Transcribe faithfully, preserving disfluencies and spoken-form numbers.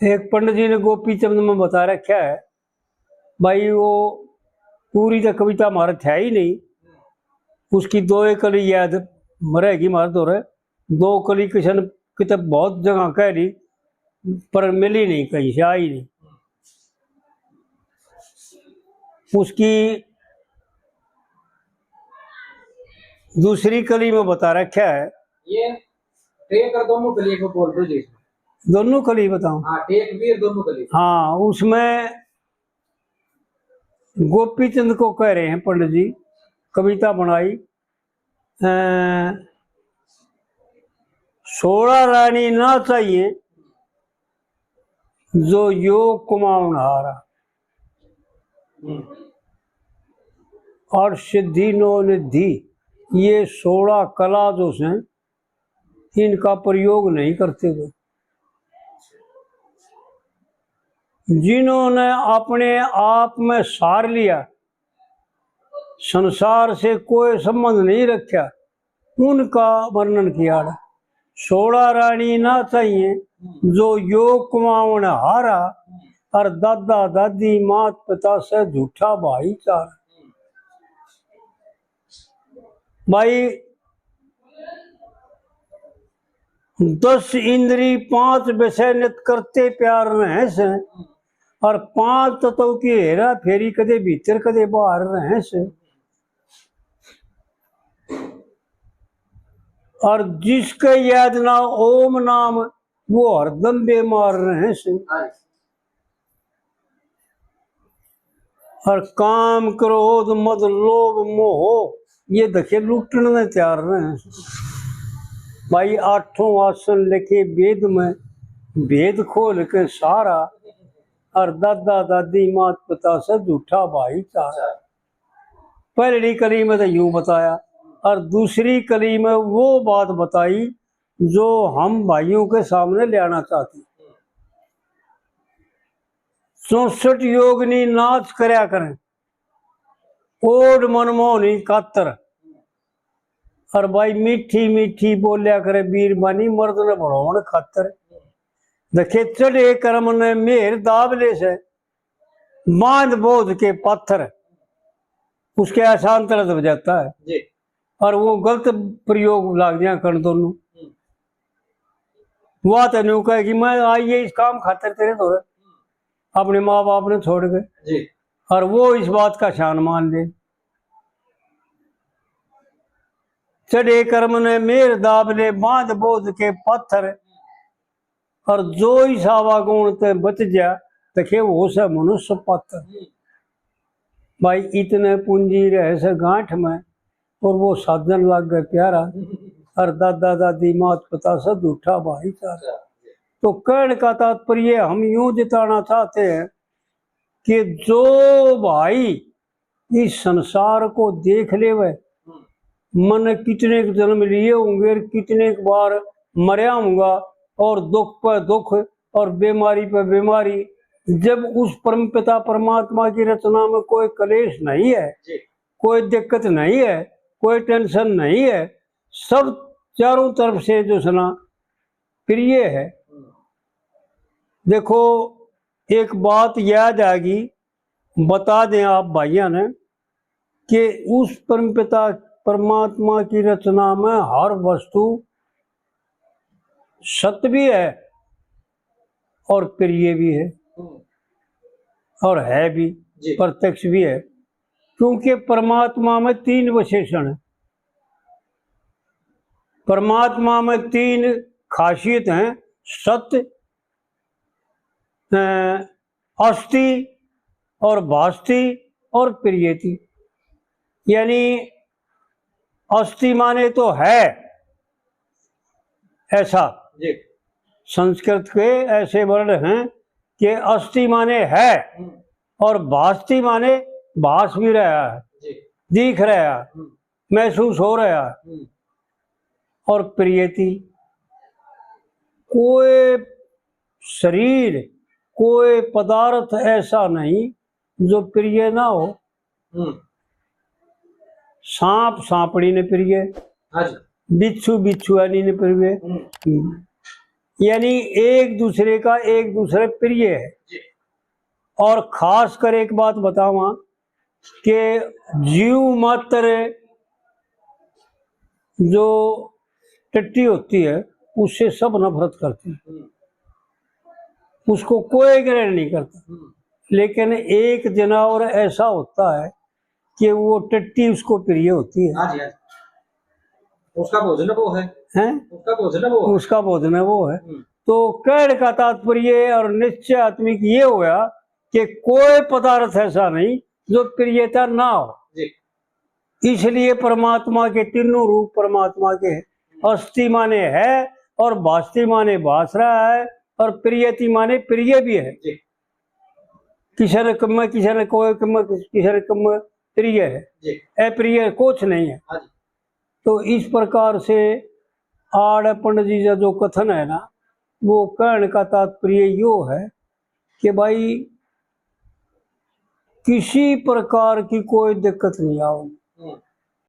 एक पंडित जी ने गोपी चंद में बता रखा है भाई, वो पूरी तो कविता म्हारे थे ही नहीं, उसकी दो एक कली याद रहेगी म्हारे धोरे। दो कली किशन कितने बहुत जगह कह ली, पर मिली नहीं, कहीं से आई नहीं। उसकी दूसरी कली में बता रखा है। ये टेक और दोनों कली को बोल दो जी। दोनों कली बताऊं? हाँ, टेक भी और दोनों कली। हाँ, उसमें गोपी चंद को कह रहे हैं पंडित जी, कविता बनाई, अ, सोलह रानी ना चाहिए, जो योग कमावनहारा। हम्म। और सिद्धि नौ निधि, ये सोलह कला जो हैं, इनका प्रयोग नहीं करते थे। जिन्होंने अपने आप में सार लिया, संसार से कोई संबंध नहीं रखा, उनका वर्णन किया। सोलह रानी ना चाहिए, जो योग कमावनहारा, और दादा दादी मात पिता से झूठा भाईचारा। भाई, दस इंद्री पांच विषय नित करते प्यार रहे से, और पांच तत्व की हेरा फेरी कदे भीतर कदे बाहर रहे से। और जिसके याद ना ओम नाम, वो हरदम बीमार रहे से। और काम, क्रोध, मद, लोभ, मोह, ये देखे लूटने ने तैयार रहे से। भाई, आठों आसन लेके वेद में, भेद खोल के सारा, और दादा दादी मात पिता से झूठा भाईचारा। पहली कली में तो यूं बताया, और दूसरी कली में वो बात बताई जो हम भाइयों के सामने ले आना चाहते हैं। चौसठ योगिनी नाच करया करें, ओढ़ मनमोहनी कातर। और भाई, मीठी मीठी बोल्या करे बीरबानी, मर्द ने बढ़ावन खातर। देखे चढ़े कर्म ने मेहर दाब ले से, बांध बोध के पाथर, उसके अशांत रस हो जाता है। जी। और वो गलत प्रयोग लाग जाए कण दोनों। हम्म। वो तो न्यू कहे कि मैं आई है इस काम खातर तेरे धोरे, अपने माँ बाप ने छोड़ के। जी। और वो इस बात का शान मान ले। चढ़े कर्म ने मेहर दाब ले, बांध बोध के पाथर। और जो इस आवागुण ते बच जा, तके वो से मनुष्य पात्र। भाई, इतने पूंजी रहे से गांठ में, और वो साजन लाग गए प्यारा। और दादा दादी मात पिता से झूठा भाईचारा। तो कहने का तात्पर्य हम यूं जताना चाहते हैं कि जो भाई इस संसार को देख लेवे, मने कितने के जन्म लिए होंगे और कितने के बार मरया होऊंगा, और दुख पे दुख और बीमारी पे बीमारी, जब उस परम पिता परमात्मा की रचना में कोई कलेश नहीं है, जी। कोई दिक्कत नहीं है, कोई टेंशन नहीं है, सब चारों तरफ से जो है ना प्रिय है। हम्म। देखो, एक बात याद आ गई, बता दें आप भाइयों ने कि उस परमपिता परमात्मा की रचना में हर वस्तु सत्य भी है और प्रिय भी है। हम्म। और है भी, जी। प्रत्यक्ष भी है, क्योंकि परमात्मा में तीन विशेषण है। परमात्मा में तीन खासियत हैं, सत्य, अ, अस्ति और भास्ति और प्रियेति। यानी अस्ति माने तो है, ऐसा। जी। संस्कृत के ऐसे word हैं कि अस्ति माने है, हम्म। और भास्ति माने भास भी रहा है, जी। दिख रहा है, हम्म। महसूस हो रहा है। हम्म। और प्रियेति, कोई शरीर, कोई पदार्थ ऐसा नहीं जो प्रिय ना हो। हम्म। सांप सांपड़ी ने प्रिय, हाँ जी। बिच्छू बिच्छुआनी ने प्रिय, हम्म। यानी एक दूसरे का एक दूसरे प्रिय है। और खास कर एक बात बतावां कि जीव मात्र जो टट्टी होती है, उससे सब नफरत करते हैं, उसको कोई ग्रहण नहीं करता। लेकिन एक जनावर ऐसा होता है कि वो टट्टी उसको प्रिय होती है। हाँ जी, हाँ जी। उसका भोजन वो है। हैं? उसका भोजन वो है। उसका भोजन है, वो है। हम्म। तो कहने का तात्पर्य और निश्चय आत्मिक ये होया कि कोई पदार्थ ऐसा नहीं जो प्रियता ना हो। जी। इसलिए परमात्मा के तीनों रूप परमात्मा के हैं। अस्ति माने है और भासति माने भास रहा है और प्रियति माने प्रिय भी है। जी। किसी ने कम, किसी ने कोई कम, किसी ने कम प्रिय है। जी। अप्रिय कुछ नहीं है। हाँ जी। तो इस प्रकार से आड़ पंडित जी का जो कथन है ना, वो कहने का तात्पर्य यो है कि भाई, किसी प्रकार की कोई दिक्कत नहीं आओ। हम्म।